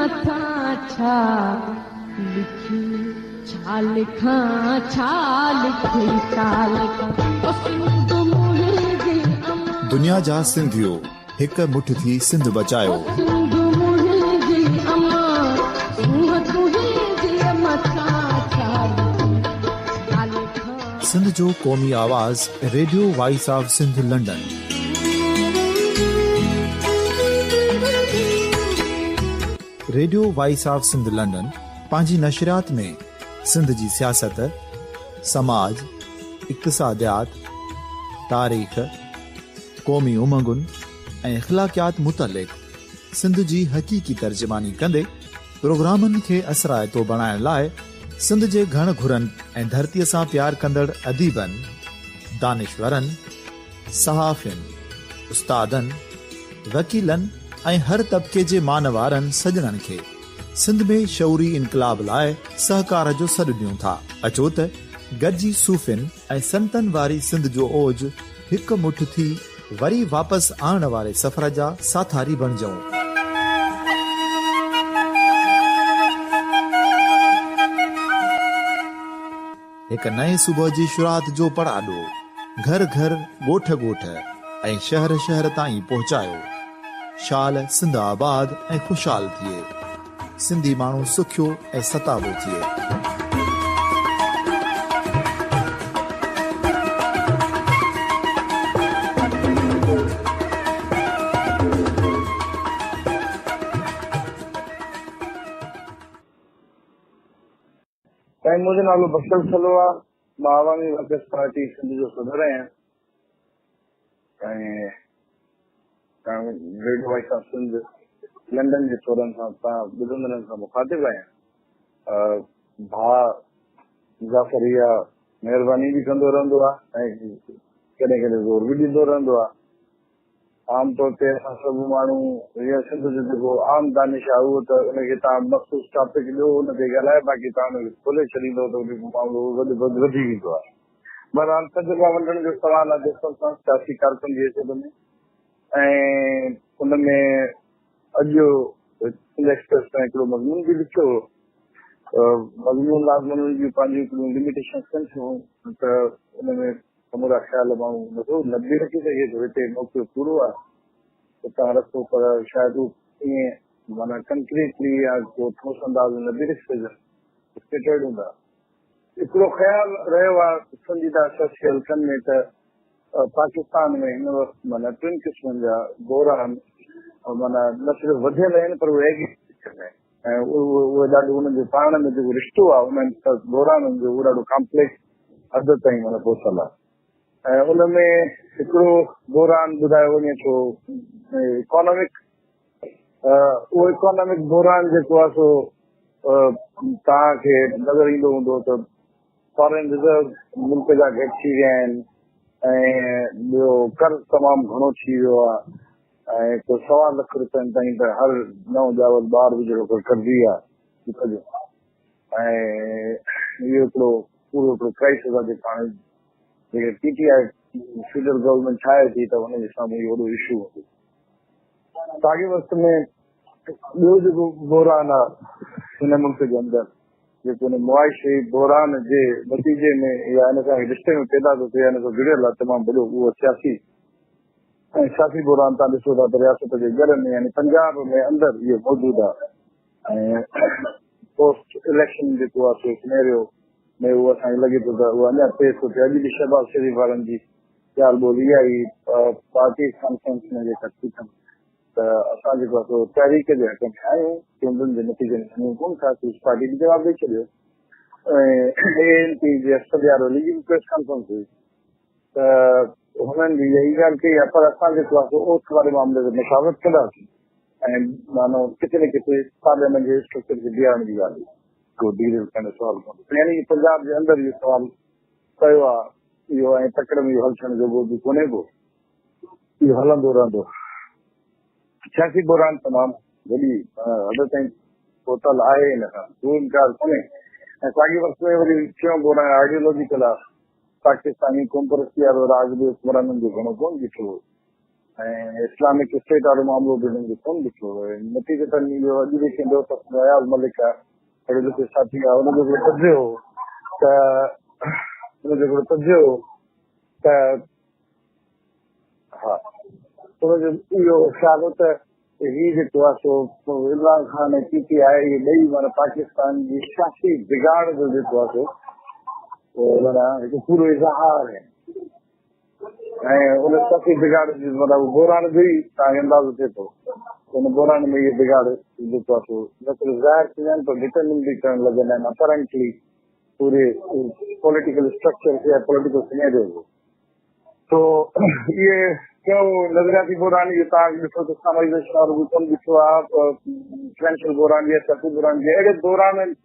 مٿان ڇا لکي ڇا لکان ڇا لکي ڇا لکان او سنڌ منهنجي امان. دنيا جا سنڌيو هڪ مٺ ٿي سنڌ بچايو. او سنڌ منهنجي امان سونهن تنهنجي مٿان ڇا لکي ڇا لکان. سنڌ جو قومي آواز radio voice of Sindh London. Radio voice of Sindh London پنهنجي نشريات ۾ سنڌ جي سياست، سماج، اقتصاديات، تاريخ، قومي امنگن ۽ اخلاقيات متعلق سنڌ جي حقيقي ترجماني ڪندي پروگرامن کي اثرائتو بڻائڻ لاء سنڌ جي گهڻ گهرن ۽ ڌرتيء سان پيار ڪندڙ اديبن، دانشورن، صحافين، استادن، وڪيلن ۽ هر طبقي جي مانوارن سڄڻن کي سنڌ ۾ شعوري انقلاب لاء سهڪار جو سڏ ڏيون ٿا. اچو ته گڏجي صوفين ۽ سنتن واري سنڌ جو اوج هڪ مٺ ٿي وري واپس آڻڻ واري سفر جا ساٿاري بڻجون. هڪ نئين صبح جي شروعات جو پڙاڏو گهر گهر، ڳوٺ ڳوٺ ۽ شهر شهر تائين پهچايو. شال سنڌ آباد ۽ خوشحال ٿئي. سنڌي ماڻهو سکيو ۽ ستابو ٿئي. سائين منهنجو نالو بخشل ٿلهو آ مان عوامي ورڪرز پارٽي سنڌ جو صدر آهيان ۽ radio voice of Sindh London جي ٿورن سان تان ٻڌندڙن سان مخاطب آهيان. ڀاء جعفر اها مهرباني به ڪندو رهندو آ ۽ ڪڏهن ڪڏهن زور به ڏيندو رهندو آ. عام طور تي اسان سڀ ماڻهو يا سنڌ جو جيڪو عام دانش آهي اهو ته ان کي توهان مخصوص ٽاپڪ ڏيو ان تي ڳالهائي باقي توهان ان کي کولي ڇڏيندو ته ان جو معاملو وڌي ويندو آهي. بهرحال تجربا ونڊڻ جو سوال آهي دوستن سان سياسي ڪارڪن جي حيثيت ۾ ۽ ان ۾ اڄ سنڌ ايڪسپريس ۾ هڪڙو مضمون به لکيو هو مضمون لازمن جون پنهنجون هڪڙيون لميٽيشنس ٿين ٿيون ته ان ۾ سمورا خيال ماڻهو نٿو نه به رکي سگهي ٿو هتي موقعو پورو آهي ته تان رکو پر شايد هو ائين معنيٰ ڪنڪريٽلي يا ڪو ٺوس انداز ۾ نه به رکي سگهن اسڪيٽرڊ هوندا. هڪڙو خيال رهيو آهي سنجيده سياسي حلقن ۾ ته پاڪستان ۾ هن وقت معنيٰ ٽن قسمن جا بحران معنيٰ نه صرف وڌيل آهن پر اهي ايگريگيٽ آهن ۽ اهي ڏاڍو انهن جو پاڻ ۾ جيڪو رشتو آهي انهن بحرانن جو اهو ڏاڍو ڪامپليڪس حد تائين معنيٰ پهتل آهي ۽ ان ۾ هڪڙو بحران ٻڌايو وڃي ٿو اڪانامڪ اهو اڪانامڪ بحران جيڪو آهي سو توهان کي نظر ايندو هوندو ته فارن رزرو ملڪ جا گهٽ ٿي ويا آهن ۽ ٻيو قرض تمام گهڻو ٿي ويو آهي ۽ ڪو سوا لک روپين تائين ته هر نئون ڄاول ٻار به جهڙو قرضي آهي ملڪ جو ۽ اهو هڪڙو پورو هڪڙو ڪرائسس آهي جيڪو هاڻي جيڪي P T I federal government ٺاهي ٿي ته ان جي سامهون اهو وڏو اشو هوندو. ساڳي وقت ۾ ٻيو جيڪو بحران آهي هن ملڪ جي اندر جيڪو ان معاشي بحران جي نتيجي ۾ يا ان سان رشتي ۾ پيدا ٿو ٿئي يا ان سان جڙيل آهي تمام وڏو اهو سياسي ۽ سياسي بحران تان ڏسو ٿا ته رياست جي گهر ۾ يعني پنجاب ۾ اندر اهو موجود آهي ۽ پوسٽ اليڪشن جيڪو آهي سو سنيريو ۾ اهو اسان کي لڳي ٿو ته اهو اڃا تيز ٿو ٿئي. اڄ به شهباز شريف وارن جي ڳالهه ٻولهه اها ئي پارٽي ڪانفرنس ۾ جيڪا ٿي اٿن ته اسان جيڪو آهي سو تحريڪ جي حق ۾ آهيون، چونڊن جي نتيجن کي مڃون ڪونه ٿا. پيپلز پارٽي به جواب ڏئي ڇڏيو ۽ اي اين پي جي اسفنديار ولي جي به پريس ڪانفرنس هئي ته هنن به اها ئي ڳالهه ڪئي آهي پر اسان جيڪو آهي سو اوٿ واري معاملي تي مشاورت ڪنداسين. ۽ معنيٰ ڪٿي نه ڪٿي پارليامينٽ جي اسٽرڪچر کي بيهارڻ جي ڳالهه هئي. ڪو ڊيريل ٿيڻ جو سوال ڪونهي. يعني پنجاب جي اندر اهو سوال پيو آهي اهو ۽ تڪڙ ۾ اهو حل ٿيڻ جوڳو به ڪونهي ڪو. اهو هلندو رهندو. سياسي بحران تمام وڏي حد تائين پهتل آهي ان کان ڪو انڪار ڪونهي ۽ ساڳئي وقت ۾ وري ٽيون بحران آئيڊيولوجيڪل آهي. پاڪستاني قومپرستي وارو راڳ به حڪمرانن جو گهڻو ڪونه ڏٺو هو. ۽ اسلامڪ اسٽيٽ وارو معاملو به هنن جو ڪونه ڏٺو. نتيجتن اهو اڄ به ڪنهن دوست اسان جو اياز ملڪ آهي، پڙهيو لکيو ساٿي آهي، ان جو هڪڙو تجزيو هو ته ان جو هڪڙو تجزيو هو ته ها ان جو اهو خيال هو ته هي جيڪو آهي سو عمران خان ۽ پي ٽي آء اهي ٻئي معنيٰ پاڪستان جي سياسي بگاڙ جو جيڪو آهي سو معنيٰ هڪ پورو اظهار آهي. ۽ ان سياسي بگاڙ جي معنيٰ بحران جو ئي توهان کي اندازو ٿئي ٿو ته ان بحران ۾ اهي بگاڙ جيڪو آهي سو نه صرف ظاهر ٿيندا آهن پر ڊٽرمن به ڪرڻ لڳندا آهن اپرنٽلي پوري پوليٽيڪل اسٽرڪچر کي يا پوليٽيڪل سينيريو کي. سو اهي ٽيون نظرياتي بحران اهو توهان ڏٺو ته اسلامائيزيشن وارو به ڪم ڏٺو آهي، فنانشل بحران يا سياسي بحران جي اهڙي بحران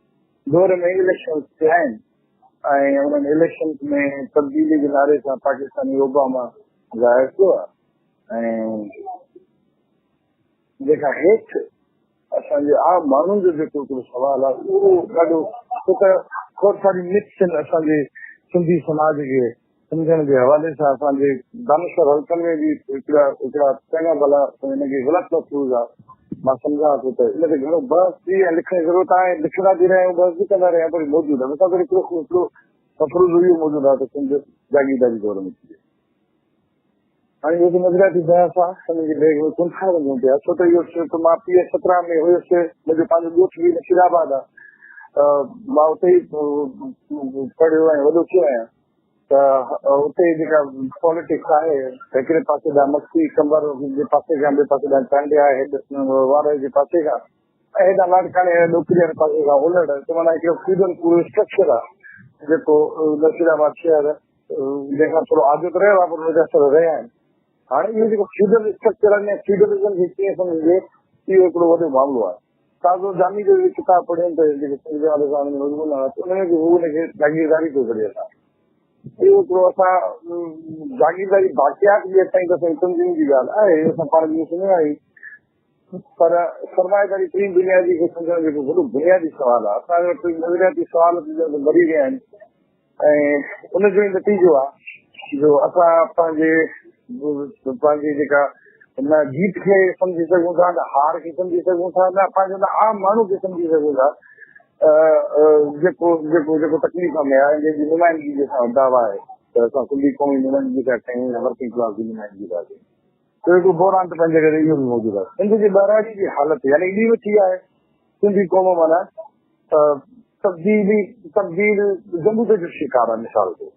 دور ۾ اليڪشن ٿيا آهن ۽ انهن اليڪشنز ۾ تبديلي جي نعري سان پاڪستاني اوباما ظاهر ٿيو آهي ۽ جيڪا هيٺ اسان جي عام ماڻهن جو جيڪو هڪڙو سوال آهي اهو ڏاڍو ڇو ته کوڙ ساري مٿس آهن اسان جي سنڌي سماج کي سمجهڻ جي حوالي سان اسان جي دانشور حلقن ۾ به هڪڙا هڪڙا چڱا ڀلا هن کي غلط مفروض آ مان سمجهان ٿو ته ان تي گهڻو بحث جي ۽ لکڻ جي ضرورت آهي لکندا به رهيا آهيون بحث به ڪندا رهيا آهيون پر موجود آهي مثال طور هڪڙو هڪڙو مفروضو اهو موجود آهي ته سنڌ جاگيرداري دور ۾ ٿي هاڻي اهو ته نظرياتي بحث آهي هن جي ڊيگهه ۾ ڪونه ٿا وڃون پيا ڇو ته اهو ته مان پي ايس 17 ۾ هيس منهنجو پنهنجو ڳوٺ به نصير آباد آهي مان اتي ئي پڙهيو ۽ وڏو ٿيو آهيان ته اتي جيڪا پاليٽڪس آهي هڪڙي پاسي ڏانهن مڪسي قمبر جي پاسي کان ٻئي پاسي ڏانهن چانڊيا وارهه جي پاسي کان ۽ هيڏانهن لاڙڪاڻي ۽ ڏوڪري واري پاسي کان اولڙ ته معنيٰ هڪڙو فيوڊل پورو اسٽرڪچر آهي جيڪو نصير آباد شهر جنهن کان ٿورو آجو ته رهيو آهي پر ان جا اثر رهيا آهن. هاڻي اهو جيڪو فيوڊل اسٽرڪچر آهي يا فيوڊلزم کي ڪيئن سمجهجي اهو هڪڙو وڏو معاملو آهي. تازو جامي جو به ڪتاب پڙهيم ته جيڪو سنڌ جي حوالي سان ان ۾ مضمون آيا ته ان ۾ به هو ان کي جاگيرداري ٿو ڪري اسان اهو هڪڙو اسان جاگيرداري باقيات به اڄ تائين ته اسان جي تنظيم جي ڳالهه آهي اسان پاڻ به سنيو آهي پر سرمائيداري ٽين دنيا جي کي سمجهڻ جيڪو وڏو بنيادي سوال آهي اسان وٽ نظرياتي سوال ته مري ويا آهن ۽ ان جو ئي نتيجو آهي جو اسان پنهنجي پنهنجي جيڪا نه جيت کي سمجهي سگهون ٿا نه هار کي سمجهي سگهون ٿا نه پنهنجو نه عام ماڻهو کي سمجهي سگهون ٿا جيڪو جيڪو جيڪو تڪليف ۾ آهي جنهن جي نمائندگي جي اسان دعويٰ آهي ته اسان سنڌي قومي نمائندگي ٿا ڪيون يا ورڪنگ ڪلاس جي نمائندگي ٿا ڪيون ته هڪ بحران ته پنهنجي ڪري اهو به موجود آهي سنڌ جي ٻهراڙي جي حالت يعني ايڏي وٺي آهي سنڌي قوم معنيٰ تبديلي تبديل جمود جو شڪار آهي مثال طور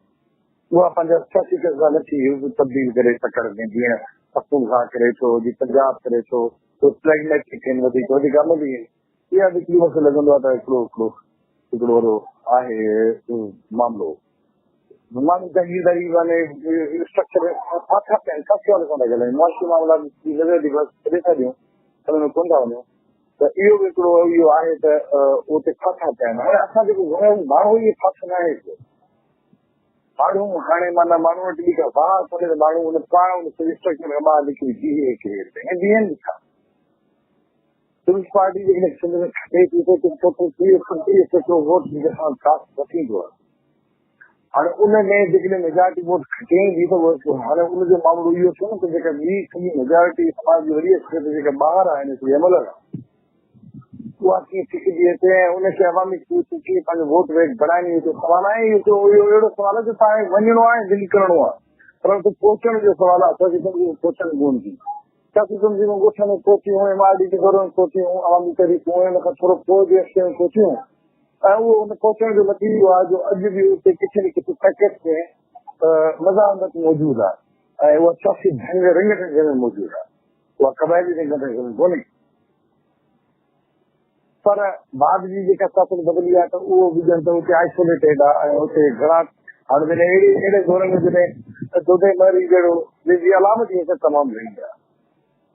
اها پنهنجا سياسي جذبا نه ٿي تبديل ڪري تڪڙ ۾ جيئن پختونخوا ڪري ٿو جيئن پنجاب ڪري ٿو تو پريگميٽڪ آهن وڌيڪ وڌيڪ عملي آهن اها به هڪڙي مونکي لڳندو آهي ته هڪڙو هڪڙو هڪڙو وڏو آهي معاملو ماڻهو جاگيرداري واري اسٽرڪچر ۾ ڦاٿا پيا آهن ڪافي حوالي سان ٿا ڳالهايون معاشي معاملا نظر جي بس ڇڏي ٿا ڏيون ان ۾ ڪونه ٿا وڃون ته اهو به هڪڙو اهو آهي ته اتي ڦاٿا پيا آهن. هاڻي اسان جيڪو گهڻو ماڻهو ئي ڦاٿو نه آهي پيو. ماڻهو هاڻي معنيٰ ماڻهو وٽ ٻي ڪا واهه ڪونهي ته ماڻهو ان پاڻ ان سڄي اسٽرڪچر کان ٻاهر نڪري بيهي هڪڙي هيٺ ۽ بيهن به ڇا؟ پيپلز پارٽي جيڪڏهن سنڌ ۾ کٽي ٿي ته ٽوٽل 30 35% ووٽ جنهن سان ڪاسٽ نه ٿيندو آهي. هاڻي ان ۾ جيڪڏهن ميجارٽي ووٽ کٽيائين به ته اهو هاڻي ان جو معاملو اهو ٿيو نه ته جيڪا ٻي سڄي ميجارٽي سماج جي وڏي اڪثريت جيڪا ٻاهر آهي هن سڄي عمل کان اها ڪيئن ڇڪجي اچي ۽ ان کي عوامي قوت ڪيئن پنهنجو ووٽ بينڪ بڻائڻي اهو سوال آهي اهو اهو اهڙو سوال آهي جو توهان کي وڃڻو آهي ۽ ول ڪرڻو آهي پر اتي پهچڻ جو سوال آهي اسان کي سمجهه پهچڻ ڪونه ٿي سياسي تنظيمون ڳوٺن ۾ پهتيون ايم آر ڊي جي گهرن ۾ پهتيون عوامي تحريڪون ان کان ٿورو پوء جي عرصي ۾ پهتيون ۽ اهو ان پهچڻ جو نتيجو آهي جو اڄ به اتي ڪٿي نه ڪٿي پيڪيٽ ۾ مزاحمت موجود آهي ۽ اها سياسي ڍنگ رنگ ڍنگ ۾ موجود آهي اها قبائلي رنگ ڍنگ ۾ ڪونهي پر بعد جي جيڪا سياست بدلي آهي ته اهو به ڄڻ ته اتي آئسوليٽيڊ آهي ۽ اتي گهڻا هاڻي جڏهن اهڙي اهڙي دور ۾ جڏهن دودي مهري جهڙو جنهن جي علامتي حيثيت تمام گهڻي آهي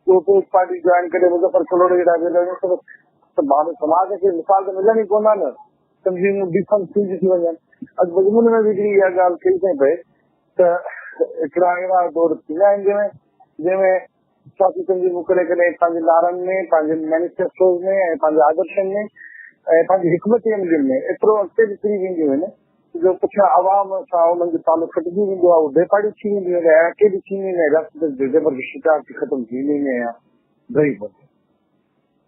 اهو پيپلز پارٽي جوائن ڪري مظفر ڪلهوڙي جهڙا ويل ته ماڻهو سماج کي مثال ته ملن ئي ڪونه نه تنظيمون ڊيفنڪٽ ٿينديون ٿي وڃن اڄ مضمون ۾ به هڪڙي اها ڳالهه ڪئي اٿئي پئي ته هڪڙا اهڙا دور ٿيندا آهن جنهن ۾ جنهن ۾ سياسي تنظيمون ڪڏهن ڪڏهن پنهنجي نعرن ۾ پنهنجي مينيفيسٽوز ۾ ۽ پنهنجي آدرشن ۾ ۽ پنهنجي حڪمت عملين ۾ ايترو اڳتي نڪري وينديون آهن. جو پٺيان عوام سان انهن جو تعلق ڪٽجي ويندو آهي، اهي بيپاڙيون ٿي وينديون آهن ۽ اڪيليون ٿي وينديون آهن، رياست جي جبر جو شڪار ٿي ختم ٿي وينديون آهن يا ڊهي پونديون آهن.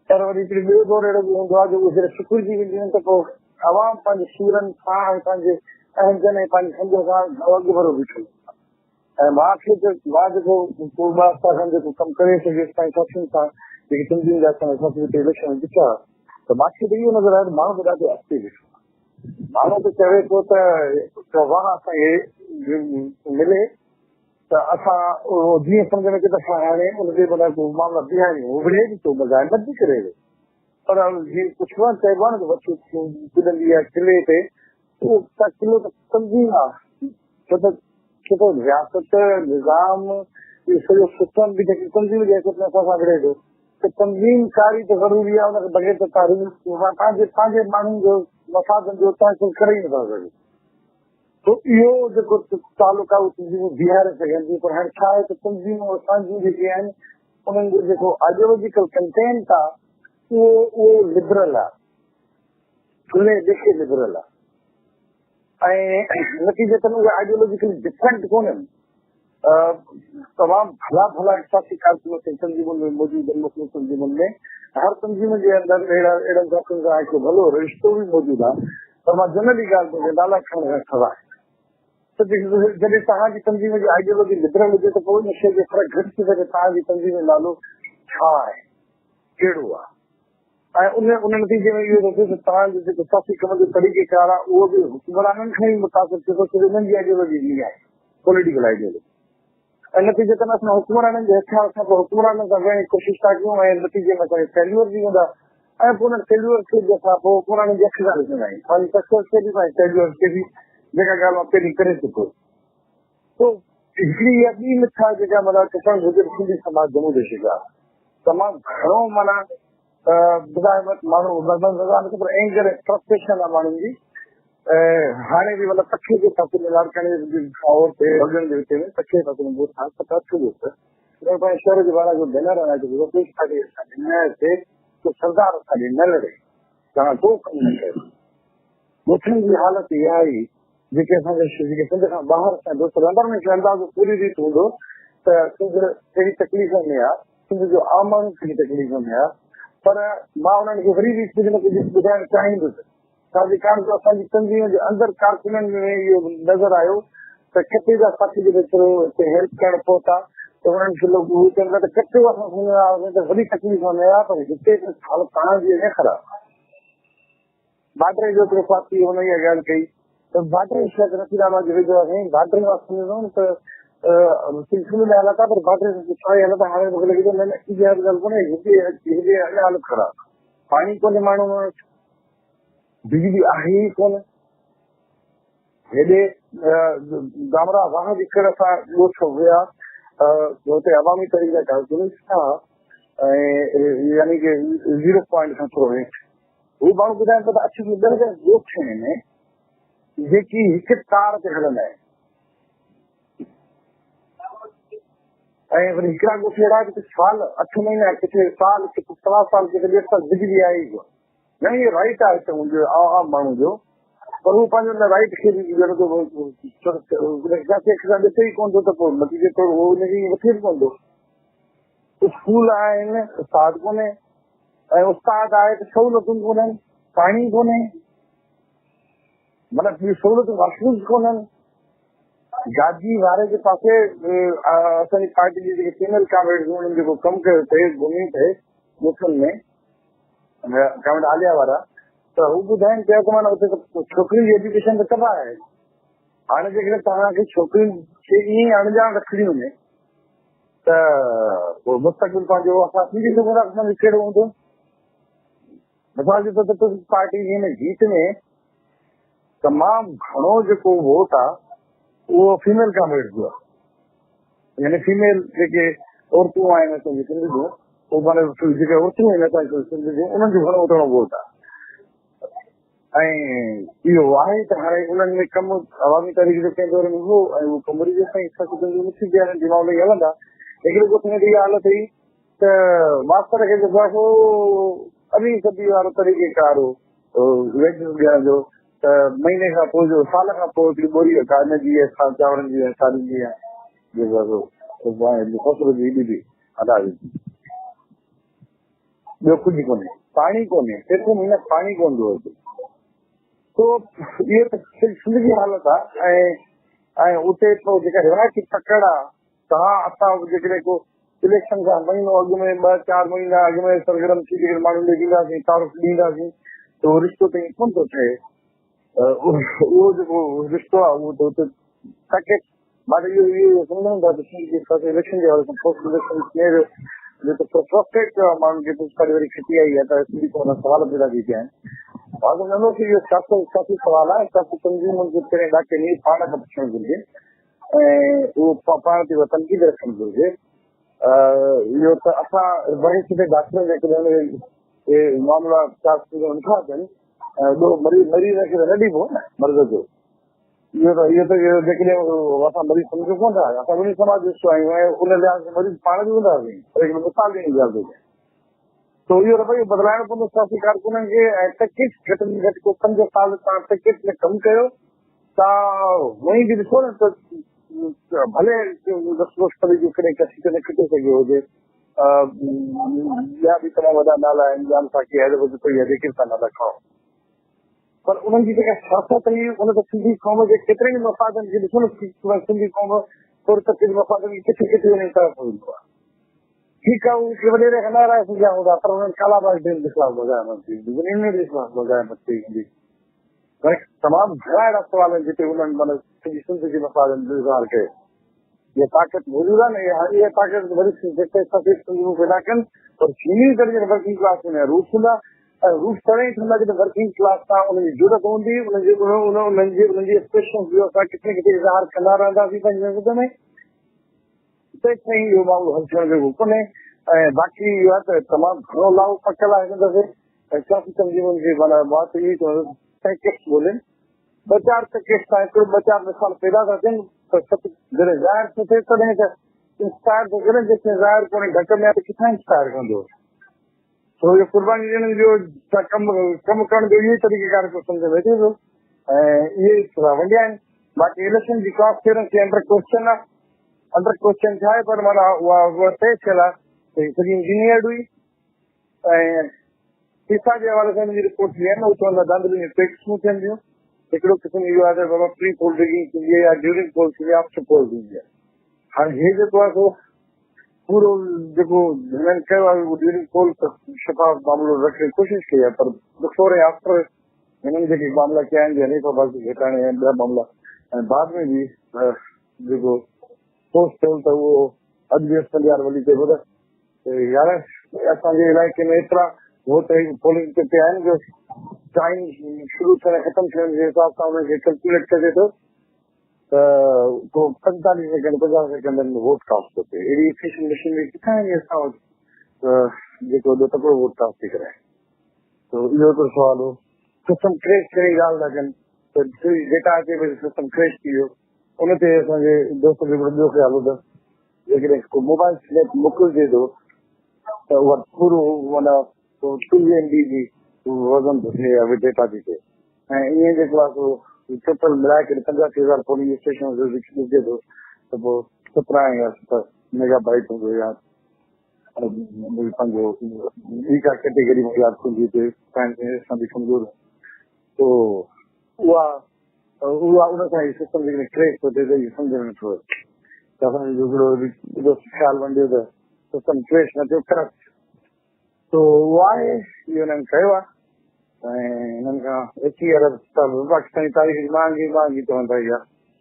پر وري هڪڙي ٻيو دور اهڙو به هوندو آهي جو اهي جڏهن سڪڙجي وينديون آهن ته پوء عوام پنهنجي سورن سان ۽ پنهنجي اهنجن ۽ پنهنجي سمجهه سان اڳڀرو بيٺو هوندو آهي ۽ مان کي ته مان جيڪو ڪو ٻه هفتا کن جيڪو ڪم ڪري سگهيس پنهنجي ساٿين سان جيڪي تنظيم جا اسان جا ساٿي هتي اليڪشن ۾ بيٺا ته مان کي ته اهو نظر آيو ته ماڻهو ته ڏاڍو اڳتي بيٺو آهي. ماڻهو ته چوي ٿو ته واهه اسان کي ملي ته اسان اهو جيئن سمجهه ۾ اچي ته اسان هاڻي ان تي معنيٰ ڪو معاملا بيهاريون. هو وڙهي به ٿو، مزاحمت به ڪري ٿو، پر جيئن پڇبو آهي نه، چئبو آهي نه ته وڇ ڪڏندي آهي قلعي تي، اهو قلعو ته تنظيم آهي، ڇو ته رياست، نظام، اهو سڄو سسٽم به جيڪي تنظيم جي حيثيت ۾ اسان سان وڙهي ٿو ته تنظيم ڪاري ته ضروري آهي، ان کان بغير ته تاريخ پنهنجي پنهنجي ماڻهن جو مفادن جو تحفظ ڪري ئي نٿا سگهون. سو اهو جيڪو تعلق آهي اهو تنظيمون بيهاري سگهن ٿيون، پر هاڻي ڇا آهي ته تنظيمون اسان جون جيڪي آهن انهن جو جيڪو آئيڊيولوجيڪل ڪنٽينٽ آهي اهو لبرل آهي، کلي ڏکي لبرل آهي ۽ نتيجتن اهي آئيڊيولوجيڪلي ڊفرنٽ ڪونهن. تمام ڀلا ڀلا احساسي ڪارڪن اتي تنظيمن ۾ موجود آهن، مختلف تنظيمن ۾ هر تنظيم جي اندر اهڙا اهڙن ساٿين سان هڪ ڀلو رشتو به موجود آهي، پر مان جنرلي ڳالهه ٿو ڪيان نالا کڻڻ کان سواء ته جڏهن توهان جي تنظيم جي آئيڊيولوجي لبرل هجي ته پوء ان شيء جو فرق گهٽ ٿي سگهي توهان جي تنظيم جو نالو ڇا آهي، ڪهڙو آهي ۽ ان ان نتيجي ۾ اهو ٿو ٿئي ته توهان جو جيڪو سياسي ڪم جو طريقي ڪار آهي اهو به حڪمرانن کان ئي متاثر ٿئي ٿو ڇو جو انهن جي آئيڊيولوجي ائين آهي، پوليٽيڪل آئيڊيولوجي. ۽ نتيجتن اسان حڪمرانن جي هٿيار سان پوء حڪمرانن سان ويهڻ جي ڪوشش ٿا ڪيون ۽ نتيجي ۾ اسان کي فيليور به ايندا ۽ پوء انهن فيليور کي به اسان پوء حڪمرانن جي اک سان ڏسندا آهيون، پنهنجي سڪسيس کي به پنهنجي فيليور کي به، جيڪا ڳالهه مان پهرين ڪري چڪو هيس. سو هڪڙي اها ٻي مٿا جيڪا معنيٰ ڪسان گهرجي ته سنڌي سماج جمود جو شڪار تمام گهڻو معنيٰ مزاحمت ماڻهو مزاحمت پر اينگر ۽ فرسٽريشن آهي ماڻهن جي. هاڻي به مطلب پکي جي پاسي ۾ لاڙڪاڻي جي اور تي وڳڻ جي وچ ۾ پکي جي پاسي ۾ ڳوٺ آهي ست اٺ ڳوٺ پنهنجي شهر جي ٻاهران جو بينر هڻائي چڪو پوليس پارٽي اسان جي نه اچي ته سردار اسان جي نه لڙي، توهان ڪو ڪم نه ڪيو. ڳوٺن جي حالت اها آهي جيڪي اسان جا جيڪي سنڌ کان ٻاهر اسان دوست رهندا انهن کي اندازو پوري ريت هوندو ته سنڌ ڪهڙي تڪليف ۾ آهي، سنڌ جو عام ماڻهو ڪهڙي تڪليف ۾ آهي. پر مان انهن کي وري به ڪجهه نه ڪجهه ٻڌائڻ چاهيندس، ڇاڪاڻ جو اسان جي تنظيم جي اندر ڪارڪنن ۾ اهو نظر آيو ته ڪتي جا ساٿي جڏهن ٿورو هتي هيلپ ڪرڻ پهتا ته انهن کي لوڪ اهو چون پيا ته ڪتو اسان سمجهندا هئاسين ته وڏي تڪليف ۾ آهي، پر هتي ته حالت توهان جي اڃا خراب آهي. بارڊر جو هڪڙو ساٿي هن اها ڳالهه ڪئي ته بارڊر شايد رشيد آباد جي ويجهو آهي. سائين بارڊر مان سمجهندو هوم ته سلسلي ۾ حالت آهي، پر بارڊر ڇا حالت آهي هاڻي مونکي لڳي ٿو نه نه اها به ڳالهه ڪونهي، هتي هتي اڃا حالت خراب آهي، پاڻي ڪونهي ماڻهو وٽ، بجلي آهي ئي ڪونه. هيڏي گامرا واهه جي ڪڙ سان ڳوٺ ويا، هتي عوامي تحريڪ جا ڪارڪن ٿا ۽ يعني ڪي زيرو پوائنٽ کان ٿورو هيٺ هو ماڻهو ٻڌائين پيا ته اٺ کان ڏهه ڄڻا ڳوٺ آهن جيڪي هڪ تار تي هلندا آهن ۽ وري هڪڙا ڳوٺ اهڙا جتي سال اٺ مهينا، ڪٿي سال، ڪٿي سوا سال، ڪٿي ڏيڍ سال بجلي آئي ئي ڪونه. نه اهو رائيٽ آهي هتي منهنجو عام ماڻهو جو، پر هو پنهنجو ان رائيٽ کي به ڄڻ ڪو ڏسي ئي ڪونه ٿو ته پوء نتيجي طور هو ان کي وٺي به ڪونه ٿو. اسڪول آهن، استاد ڪونهي ۽ استاد آهي ته سهولتون ڪونهن، پاڻي ڪونهي، مطلب ٻيون سهولتون واشرومز ڪونهن. گاجي واري جي پاسي اسان جي پارٽي جي جيڪي فيميل ڪامريڊز انهن جيڪو ڪم ڪيو پئي گهمي پئي ڳوٺن ۾ ڪامريڊ عاليا وارا ته هو ٻڌائين پيا ته معنيٰ اتي ته ڇوڪرين جي ايجوڪيشن ته تباهه آهي. هاڻي جيڪڏهن توهان کي ڇوڪرين کي ائين ئي اڻڄاڻ رکڻي وڃي ته پوء مستقبل پنهنجو اسان سمجهي سگهون ٿا اسان جو ڪهڙو هوندو. مثال جي طور تي پيپلز پارٽي جي هن جيت ۾ تمام گهڻو جيڪو ووٽ آهي اهو فيميل ڪامريڊ جو آهي، يعني فيميل جيڪي عورتون آهن اسان جي سنڌ جون، اهو معنيٰ جيڪي عورتون آهن اسان جي سنڌ جون انهن جو گهڻو گهڻو ووٽ آهي. ۽ اهو آهي ته هاڻي انهن ۾ ڪم عوامي تحريڪ جو ڪنهن دور ۾ هو ۽ اهو ڪم وري جيستائين سچ تنظيم نٿي بيهارين دماغ لڳي هلندا. هڪڙي ڳوٺ ۾ ته اها حالت هئي ته ماستر کي جيڪو آهي سو اٻي سبي وارو طريقي ڪار هو ويجز ڏيڻ جو त महीने खां पोइ जो साल खां पोइ हिकिड़ी ॿोरी का हिन जी आहे चांवरनि जी आहे साड़ियुनि जी आहे जेको आहे फसल जी एॾी बि अदाए ॿियो कुझु कोन्हे, पाणी कोन्हे, टे महीना पाणी कोन थो अचे। तो इहो त सिंध जी हालत आहे। ऐं ऐं उते पोइ जेका रिवायती पकड़ आहे, तव्हां असां जेकॾहिं को इलेक्शन खां महीनो अॻु में 2-4 महीना अॻु में सरगर्म थी जेकॾहिं माण्हुनि ॾे ॾींदासीं, तारुफ़ ॾींदासीं, त उहो रिश्तो त ईअं कोन थो ठहे। उहो जेको रिश्तो आहे उहो त हुते पैकेज। मां त इहो इहो सम्झूं था त सिंध जी इलेक्शन जे हवाले सां पोस्ट इलेक्शन सिनेरियो जेको फ्रस्ट्रेट कयो आहे माण्हुनि खे, पिछाड़ी वरी खिटी आई आहे त सिंधी क़ौम सवाल पैदा थी पिया आहिनि। मां सम्झंदो की इहो सियासी सवाल आहे। सियासी तंज़ीमुनि खे पहिरें ॾाके में पाण खां पुछणु घुरिजे ऐं उहो पाण ते तनक़ीद रखणु घुरिजे। इहो त असां वरी सिधे डॉक्टर जेकॾहिं इहे मामला सियासी नथा अचनि, ॿियो मरीज़ खे त न ॾिबो न मर्ज़ जो। इहो त इहो त जेकॾहिं असां मरीज़ सम्झूं कोन था, असां ॿिन्ही समाज जो हिसो आहियूं ऐं उन लिहाज़ सां मरीज़ पाण बि हूंदासीं। पर हिकिड़ो मिसाल ॾियण जी ॻाल्हि थो तो इहो रवैयो बदिलाइणो पवंदो सियासी कारकुननि खे। ऐं टिकिट घटि में घटि को 5 साल तव्हां टिकिट में कमु कयो, तव्हां वही बि ॾिसो न त भले रसगोश जो कॾहिं कसी त न खिटे सघियो हुजे। ॿिया बि तमामु वॾा नाला आहिनि, ॼाम साकी, हैदराबाद जेके बि तव्हां नाला खणो, पर उन्हनि जी जेका सियासत हुई उन त सिंधी क़ौम जे केतिरनि ई मफ़ादनि खे ॾिसो न, सिंधी क़ौम थोरी तक मफ़ादनि खे किथे किथे वञी तरफ़ वेंदो आहे। ठीकु आहे, उहे वॾेरे खां नाराज़ थी विया हूंदा, पर हुननि कालाबाग डैम जे ख़िलाफ़ मज़ाहमत कई हूंदी, यूनियन जे ख़िलाफ़ मज़ाहमत कई हूंदी। तमामु घणा अहिड़ा सवाल आहिनि जिते हुननि माना सिंध जे मफ़ादनि जो इज़हार कयो। इहा ताक़त मौजूदु आहे न, इहा ताक़त वरी जेके सफ़ेद तंज़ीमूं पैदा कनि, पर चीनी दर्जे वर्किंग क्लास में रूट्स हूंदा ऐं रूट्स तॾहिं ई थींदा जॾहिं वर्किंग क्लास सां उन्हनि जी जुड़त हूंदी, उन्हनि जी एक्सप्रेशन जो असां किथे किथे इज़हार कंदा रहंदासीं पंहिंजी सिंध में, तेसि ताईं इहो मामिलो हल थियण जोॻो कोन्हे। ऐं बाक़ी इहो आहे त तमामु घणो लाहू पकल आहे हिन दफ़े ऐं सियासी तंज़ीमुनि खे माना मां त इहो चवंदुसि पैकेज ॻोल्हनि, 2-4 पैकेज सां हिकिड़ो 2-4 मिसाल पैदा था थियनि त सभु जॾहिं ज़ाहिर थो थिए तॾहिं त इंस्पायर थो करे, जेसीं ज़ाहिर कोन्हे ढक में आहे त किथां इंस्पायर कंदो। तो इहो क़ुर्बानी ॾियण जो कमु करण जो इहो ई तरीक़ेकार सम्झ में अचे थो ऐं इहे ई वंडिया आहिनि। बाक़ी इलेक्शन जी ट्रांसपेरेंसी अंडर क्वेश्चन आहे, अंडर क्वेश्चन छा आहे, पर माना उहा तय थियल आहे त सॼी इंजीनियर्ड हुई। ऐं पैसा जे हवाले सां मुंहिंजी रिपोर्ट थी आहे न, उहो चवंदा धांधली में टैक्सूं थियनि थियूं। हिकिड़ो क़िस्मु इहो आहे त बाबा प्री पोल रिगिंग थींदी आहे या ड्यूरिंग पोल थींदी आहे, आफ्टर पोल थींदी आहे। हाणे हे जेको आहे सो पूरो जेको हिननि कयो आहे उहो ड्यूरिंग पोल त शफ़ाफ़ मामिलो रखण जी कोशिशि कई आहे, पर बिफोर ऐं आफ्टर हिननि जेके मामिला कया आहिनि, हनीफ़ अब्बास घटाइण ऐं ॿिया मामिला, ऐं बाद में बि जेको पोस्ट पोल त उहो अॼु बि असफंदियार वली चइबो त यार असांजे इलाइक़े में एतिरा वोट पोलिंग ते पिया आहिनि जो टाइम शुरू थियण ख़तमु थियण जे हिसाब सां हुनखे कैलकुलेट कजे थो त को 45 सेकंड 50 सेकंडनि में वोट कास्ट थो थिए। अहिड़ी इफिशिएंट मशीनरी किथां आईंदी असां वटि जेको एॾो तकिड़ो वोट कास्ट थी कराए। त इहो हिकिड़ो सुवालु हो। सिस्टम क्रैश थियण जी ॻाल्हि था कनि त डेटा अचे पई सिस्टम क्रैश थी वियो, उन ते असांजे दोस्त जो हिकिड़ो ॿियो ख़्यालु हो त जेकॾहिं को मोबाइल स्नैप मोकिलिजे थो त उहा पूरो माना 2 MB जी वज़न थो थिए या डेटा थी थिए ऐं ईअं जेको आहे सो टोटल मिलाए करे 85,000 पोलिंग स्टेशन जो ॾिसजे थो त पोइ 17 या 17 मेगाबाइट हूंदो या पंहिंजो ॿी का कैटेगरी में यादि कोन थी अचे, बि कमज़ोर। तो उहा उहा उन सां ई सिस्टम जेकॾहिं क्रैश थो थिए त इहो सम्झ में नथो अचे। त असांजो हिकिड़ो ख़्यालु वञे त सिस्टम क्रैश न थियो करप्ट, तो उहो आहे, इहो हिननि कयो आहे। ऐं हिननि खां 21 अरब पाकिस्तानी तारीख़ जी महांगी महांगी चवनि था इहा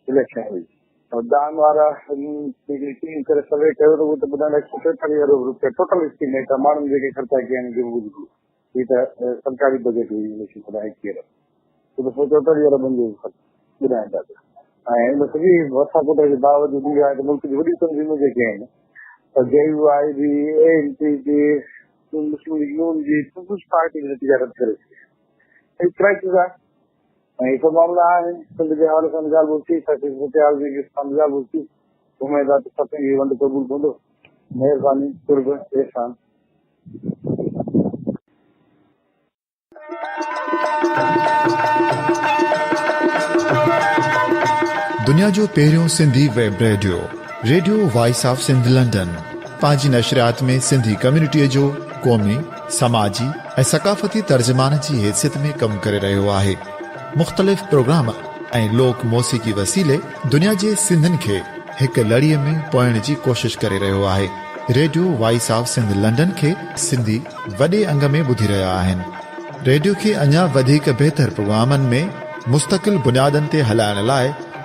इलेक्शन हुई। दान वारा हिकिड़ी टीम करे सर्वे कयो त उहो त ॿुधाइनि 143 अरब रुपया टोटल एस्टीमेट आहे माण्हुनि जेके ख़र्चा कया आहिनि, हीअ त सरकारी बजट हुई इलेक्शन ॿुधाए 21 अरब, त 144 अरबनि जो ख़र्चु ॿुधाइनि था पिया। ऐं इन सॼी वसाक़त जे बावजूदु इहो आहे त मुल्क जी वॾियूं तंज़ीमूं जेके आहिनि जे you I B, A N P B, Muslim league नून जी, कुझु पार्टी नतीजा रद्द करे छॾिया। क्राइसिस आहे ऐं सभु मामिला आहिनि। सिंध जे हवाले सां ॻाल्हि ॿोल थी, ॻाल्हि ॿोल थी। उमेद आहे त सभिनी जी वंड क़बूल पवंदो। महिरबानी, क़ुर्ब, एहसान। دنيا جو پهريون Sindhi web radio, radio voice of Sindh London, پنهنجي نشريات ۾ سنڌي ڪميونٽيء جو قومي، سماجي ۽ ثقافتي ترجمان جي حيثيت ۾ ڪم ڪري رهيو آهي. مختلف پروگرام ۽ لوڪ موسيقي وسيلي دنيا جي سنڌين کي هڪ لڙيء ۾ پوئڻ جي ڪوشش ڪري رهيو آهي. Radio voice of Sindh London کي سنڌي وڏي انگ ۾ ٻڌي رهيا آهن. ريڊيو کي اڃا وڌيڪ بهتر پروگرامن ۾ مستقل بنيادن تي هلائڻ لاء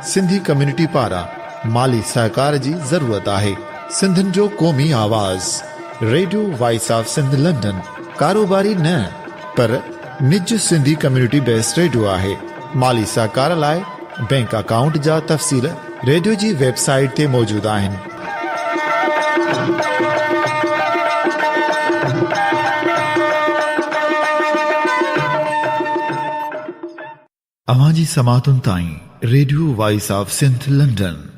سنڌي ڪميونٽي پاران مالي سهڪار جي ضرورت آهي. سنڌين جو قومي آواز radio voice of Sindh London ڪاروباري نه پر نج سنڌي ڪميونٽي بيسڊ ريڊيو آهي. مالي سهڪار لاء بينڪ اڪائونٽ جا تفصيل ريڊيو جي ويب سائيٽ تي موجود آهن. اوهان جي سماعتن تائين radio voice of Sindh London.